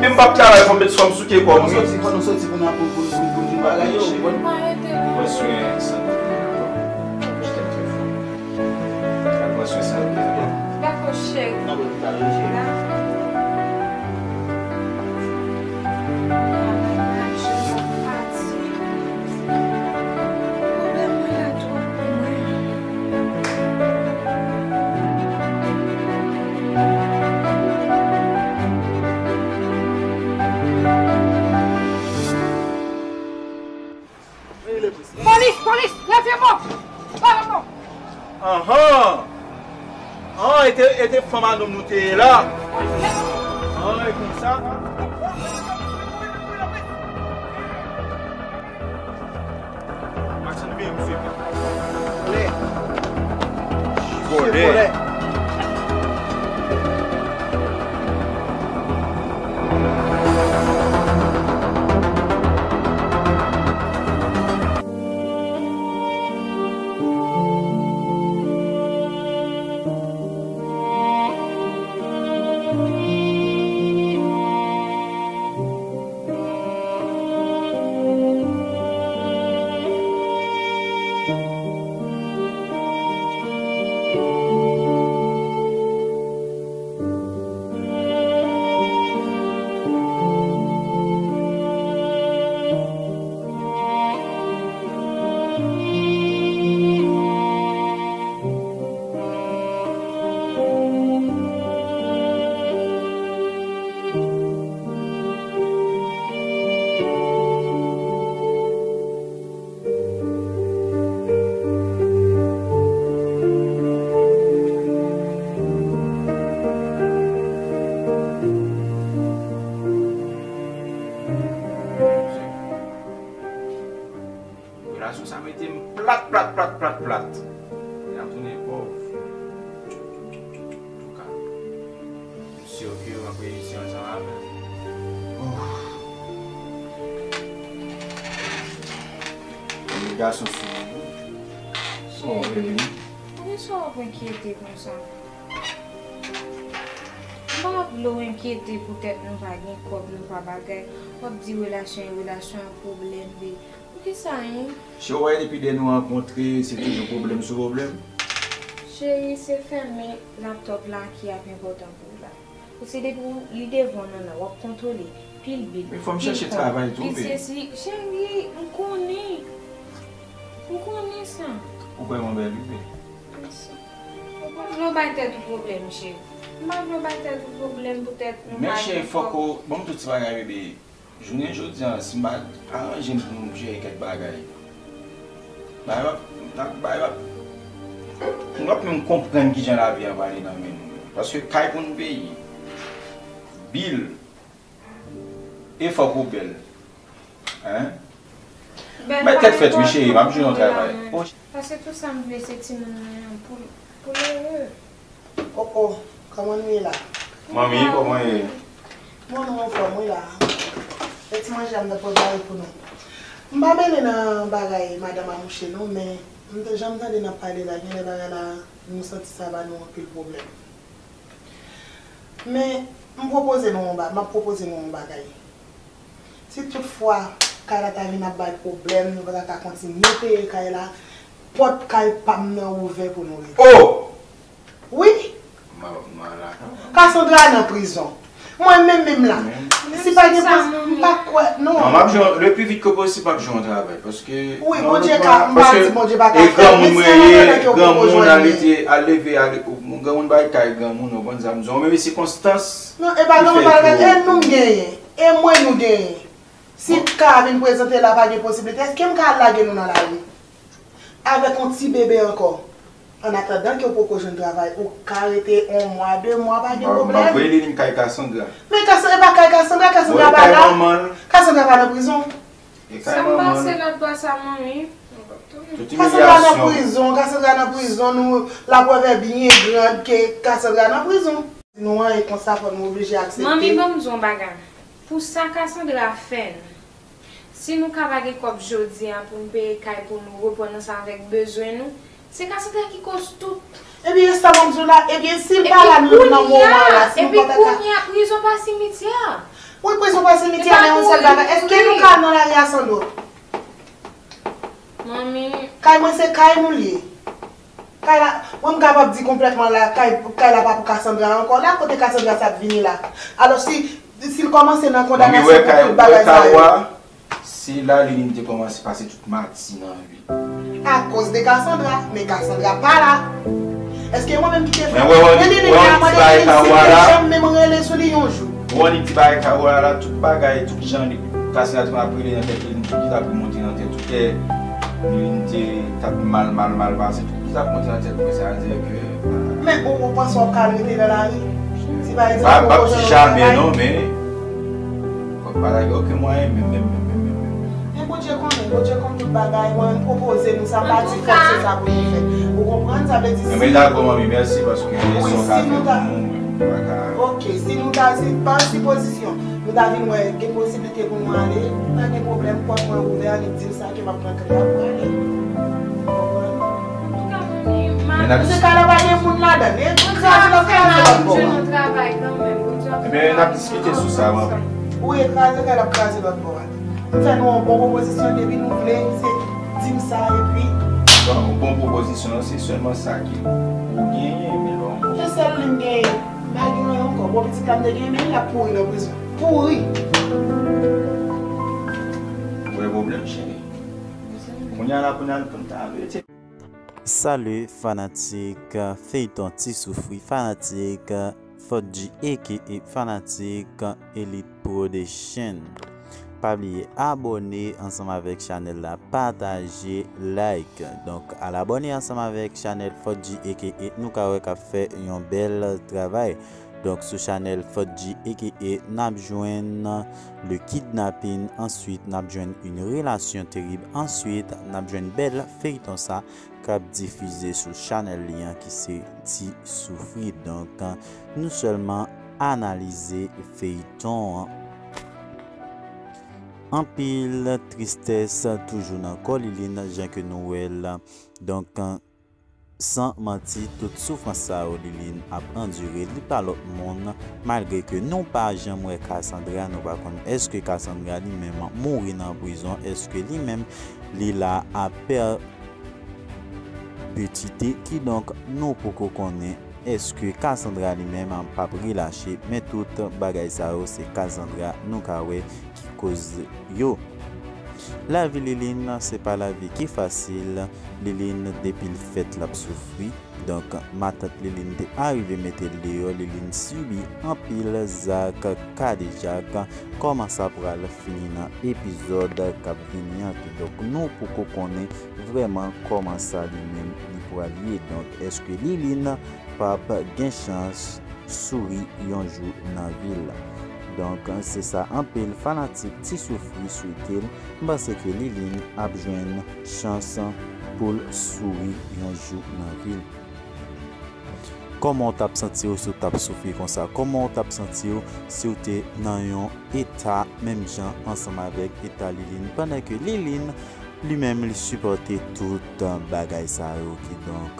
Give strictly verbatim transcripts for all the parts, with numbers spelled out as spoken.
Menm p ap travay, fò m met, fò m souke kò m, wi. Fò nou soti, fò nou soti pou nou, pou, pou, pou di bagay yo, ou konprann? Pran swen santi w, dakò? Kite m fè fò. Al pran swen santi w, dakò? Dakò, cheri. Nan lopital, wi, cheri. Dakò. Pwoblèm mwen la twòp pou mwen. Polis, polis, leve mò! Leve mò! Anhan! An, e te, e te fanm a nonm nou te ye la. An, e konsa. Machann peyi, misye. Vòlè. Vòlè. Relasyon sa mete m plat, plat, plat, plat, plat. E n ap tounen pòv. Antouka, m si ke w ap reyisi ansanm avè m. Ouf. Gason sou mwen. Cheri, poukisa w ap enkyete konsa? M pa vle w enkyete pou tèt nou pa gen kòb, nou pa bagay. W ap di relasyon e relasyon ak pwoblèm, be. Poukisa, hein? Cheri, w wè depi lè nou rankontre, se toujou pwoblèm sou pwoblèm. Cheri, se fèmen laptòp la ki ap enpòtan pou w la. Ou se depi w li devan w nan, nan, w ap kontwole, pil bil, men fò m chèche travay tou, pil sesi. Cheri, m konnen. M konnen sa. Ou vrèman bèl, wi, bebe. Mèsi. Ou pa vle w bay tèt ou pwoblèm, cheri. M pa vle w bay tèt ou pwoblèm poutèt nou pa gen kòb. Men cheri, fòk ou ban m tout ti bagay, bebe. Jounen jodi a, si m pa aranje m pou m jere kèk bagay, bagay p ap, bagay p ap, m p ap menm konprann kijan lavi a prale nan men nou. Paske kay pou n peye, bil, e fòk ou bèl. Hein? Mèt tèt frèt, wi, cheri, m ap jwenn yon travay. Paske tout sa m vle, se timoun mwen an pou, pou l ere. Oh, oh, kòman nou ye la? Manmi, kòman ye? Bon, nou anfòm, wi, la. E ti manje a m t ap prepare pou nou. M pa mele nan bagay madanm a mouche, non, men m te janm tande n ap pale la, genlè bagay la, nou santi sa ba nou anpil pwoblèm. Men, m pwopoze nou yon ba-, m ap pwopoze nou yon bagay. Si tout fwa kay la ta vin ap bay pwoblèm, nou pa ta ka kontinye peye kay la, pòt kay pa m nan ouvè pou nou rete. Oh! Wi. Cassandra nan prizon. Mwen menm, menm la. Si pa gen prizon, m pa kwè, non. Non, m ap jwenn, le plus vite que possible, m ap jwenn yon travay. Paske, wi, Bondye ka, m pa di Bondye pa ka fè, men se nan nan ke w poko jwenn li. Granmoun mwen ye, granmoun al ete, al leve, al, granmoun bay kay granmoun, ou konn sa m di w, menm sikonstans. Non, e pa granmoun pa al, e nou m genyen, e mwen nou genyen. Si ka vin prezante la, pa gen posiblite, èske m ka al lage nou nan lari? Avèk yon ti bebe ankò. Annatandan ke w poko jwenn travay, ou ka rete yon mwa, de mwa, pa gen pwoblèm. M ap voye li vin kay Cassandra. Men Cassandra, e pa kay Cassandra, Cassandra pa la. Cassandra pa nan prizon. Sa m pase lòt bò sa, manmi. Cassandra nan prizon, Cassandra nan prizon, nou, laprèv byen gran ke Cassandra nan prizon. Nou an, e konsa fò nou oblije aksepte. Manmi, ban m di w yon bagay. Pou sa Cassandra fè n, si nou ka pa gen kòb jodi a pou n peye kay, pou nou reprann ansanm avèk bezwen nou, se Cassandra ki koz tout. Ebyen, e sa m ap di w la. Ebyen, si l pa la nan moman an la, si nou pa ta ka. Epi kounye a, prizon pa simityè. Wi, prizon pa simityè, men yon sèl bagay. Èske nou ka nan lari a san dòt? Manmi. Kay mwen se kay nou li ye. Kay la, mwen m kapab di konplètman la, kay, kay la pa pou Cassandra ankò. La kote Cassandra sa ap vini la. Alò si, si l kòmanse nan kondanasyon pou tout bagay sa yo. Se la Liline te kòmanse pase tout matin nan vil. Akoz de Cassandra, men Cassandra pa la. Èske mwen menm ki te fè? Men Liline te mande Liline si l te janm menm rele sou li yon jou. Ou wè li ti bagay Kawo a la, tout bagay, tout jan li, Cassandra te konn ap rele nan tèt li, li t ap remonte nan tèt ou, kè Liline te t ap mal, mal, mal pase, tout li t ap monte nan tèt mwen, sa vle di ke. Men ou, ou panse w ap ka al rete nan lari? Si pa egzanp, ou pa di jamè non, men. Fòk pa lage okenn mwayen, menm, menm, menm, menm, menm, menm. Men Bondye konnen, Bondye konn tout bagay. Mwen menm pwopoze nou sa, m pa di fòk se sa pou nou fè. Ou konprann? Sa vle di si. Men dakò, manmi, mèsi, paske leson ka fèt pou nou, men pa ka. Ok, si nou ta, si pa sipozisyon, nou ta vin wè gen posiblite pou nou ale, pa gen pwoblèm, pòt mwen ouvè, annik di l sa ke m ap pran kle a pou ale. Ou konprann? Men n ap. Paske kay la pa gen moun ladan l, e kraze l ap kraze lòt bò a. Ebyen, n ap diskite sou sa, manmi. Ou e kraze kay la ap kraze lòt bò a. M fè nou yon bon pwopozisyon, depi nou vle, se di m sa, epi. Bon, yon bon pwopozisyon, se sèlman sa ke ou genyen, men lè yon. Se sèl li m genyen. M pa gen anyen ankò. Bon, pitit la m te genyen, men l ap pouri nan prizon. Pouri! Ou wè pwoblèm, cheri. Kounye a la, kounye a, nou konn ta vle. Salut fanatik feyton Ti Soufri, fanatik Fodji aka fanatik Elite Production. Pa bliye abòne ansanm avèk chanèl la, pataje, like. Donk, al abòne ansanm avèk chanèl Fodji aka nou ka wè k ap fè yon bèl travay. Donk, sou chanèl Fodji aka n ap jwenn le kidnapping, answit n ap jwenn une relation terrible, answit n ap jwenn bèl feyton sa k ap difize sou chanèl li an ki se Ti Soufri. Donk, nou sèlman analize feyton an. Anpil tristès toujou nan kò Liline, jan ke nou wè l. Donk, san manti, tout soufrans sa yo Liline ap andire, li pa lòt moun, malgre ke nou pa janm wè Cassandra, nou pa konn èske Cassandra li menm mouri nan prizon, èske li menm li la a pèpetite, kidonk nou poko konnen èske Cassandra li menm p ap relache, men tout bagay sa yo se Cassandra nou ka wè ki koz yo. Lavi Liline se pa lavi ki fasil, Liline depi l fèt l ap soufri, donk matant Liline te arive mete l deyò, Liline sibi anpil zak kadejak, kòman sa pral fini nan epizòd k ap vini an tou. Donk, nou poko konnen vrèman kòman sa li menm li pral ye. Donk, èske Liline p ap gen chans souri yon jou nan vi l? Donk, se sa anpil fanatik Ti Soufri swete l. M panse ke Liline ap jwenn chans pou l souri yon jou nan vi l. Kòman w t ap santi w si w t ap soufri konsa? Kòman w t ap santi w si w te nan yon eta menm jan ansanm avèk eta Liline, pandan ke Liline li menm li sipòte tout bagay sa yo? Kidonk,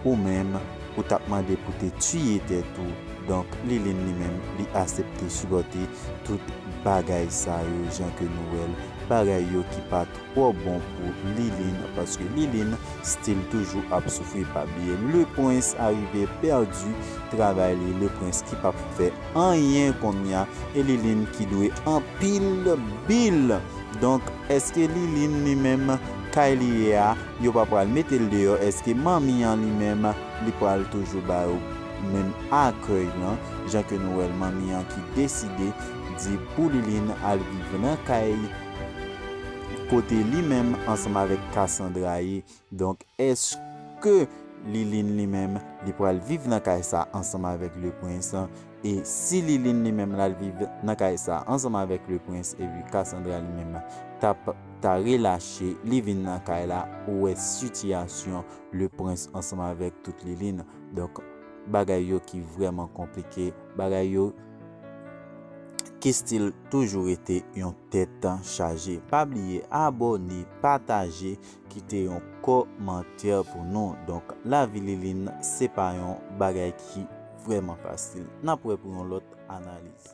ou menm, ou t ap mande pou te tiye tèt ou. Donk, Liline li menm, li asepte sipòte tout bagay sa yo, jan ke nou wè l, bagay yo ki pa twò bon pou Liline, paske Liline still toujou ap soufri. Pa bliye, Lepwens arive pèdi travay li, Lepwens ki p ap fè anyen kounye a, e Liline ki dwe anpil bil. Donk, èske Liline li menm, kay li ye a, yo pa pral mete l deyò? Èske manmi an li menm, li pral toujou ba yo menm akèy lan, jan ke nou wè l, manmi an ki deside di pou Liline al viv nan kay kote li menm ansanm avèk Cassandra ye? Donk, èske Liline li menm, li pral viv nan kay sa ansanm avèk Lepwens? E si Liline li menm l al viv nan kay sa ansanm avèk Lepwens, epi Cassandra li menm t ap ta relache, li vin nan kay la, ou wè sitiyasyon Lepwens ansanm avèk tout Liline. Donk, bagay yo ki vrèman konplike, bagay yo Ki still toujou rete yon tèt chaje. Pa bliye abòne, pataje, kite yon kòmantè pou nou. Donk, Lavi Liline se pa yon bagay ki vrèman fasil. N ap wè pou yon lòt analiz.